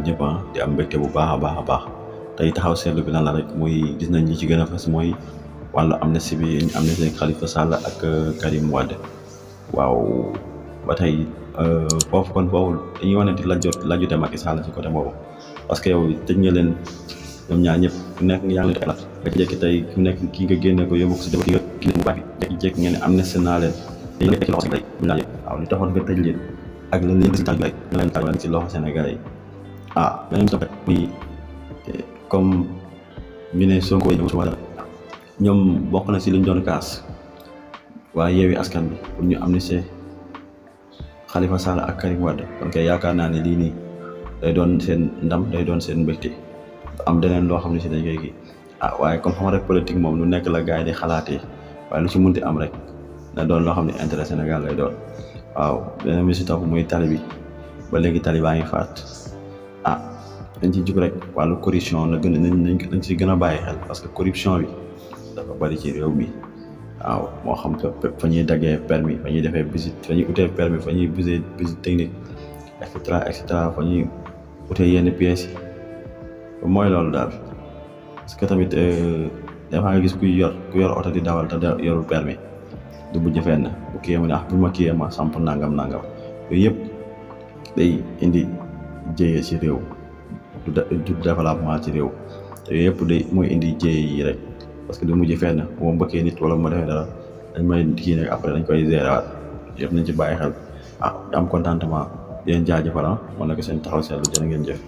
ñëpp di am mbégte bu baax a baax tey taxaw seetlu bi lan la rek muy gis nañ li ci gën a fës mooy wàllu amnistie bi ñu amnistie Khalifa Sall ak Karim Wade waaw ba tey foofu dañuy wane di lajjute Macky Sall ci côté boobu parce que yow tëj nga leen ñoom ñaar ñëpp ku nekk yaa ngi leen nga jékki tey ku nekk kii nga génne ko yóbbu ko si débat kii mu baax bi jékki ngeen ne amnistie naa leen dañu nekk ci loxo Sénégal yi waaw li taxoon nga tëj leen ak lan leen si tàgg rek ñu leen tàgg ci loxo Sénégal yi beneen topp muy comme ñu ne Sonko ñoom bokk na si liñ doon kaas waaye Yewwi Askan Wi pour ñu amnistie Khalifa Sall ak Karim Wade donc yaakaar naa ne lii nii day doon seen ndam day doon seen mbégte am deneen loo xam ne si dañ koy kii waaye comme xam rek politique moom lu nekk la gars yi di xalaatee waaye lu ci munti am rek na doon loo xam ne intérêt Sénégal lay doon waaw beneen bi si topp muy tali bi ba léegi tali baa ngi faat dañ ci jug rek wàllu corruption na gën a nañ si gën a bàyyi xel parce que corruption bi dafa bari ci réew mi waaw moo xam que fa ñuy daggee permis fa ñuy defee visite fa ñuy utee permis fa ñuy visite technique et cetera fa ñuy utee yenn pièces yi mooy loolu daal parce que tamit dafa nga gis ku yor oto di dawal te yorul permis du mujj fenn bu kiyee mu ne bu ma kiyee ma samp nangam yooyu yëpp day indi jéyee ci réew du développement ci réew te yooyu yëpp day mooy indi jéyee yi rek parce que du mujj fenn bu ma mbëkkee nit wala bu ma defee dara dañ may kii nag après dañ koy gérer waat yëpp nañ ci bàyyi xel am contentement di leen jaajëfal man nag seen taxaw seetlu jërë ngeen jëf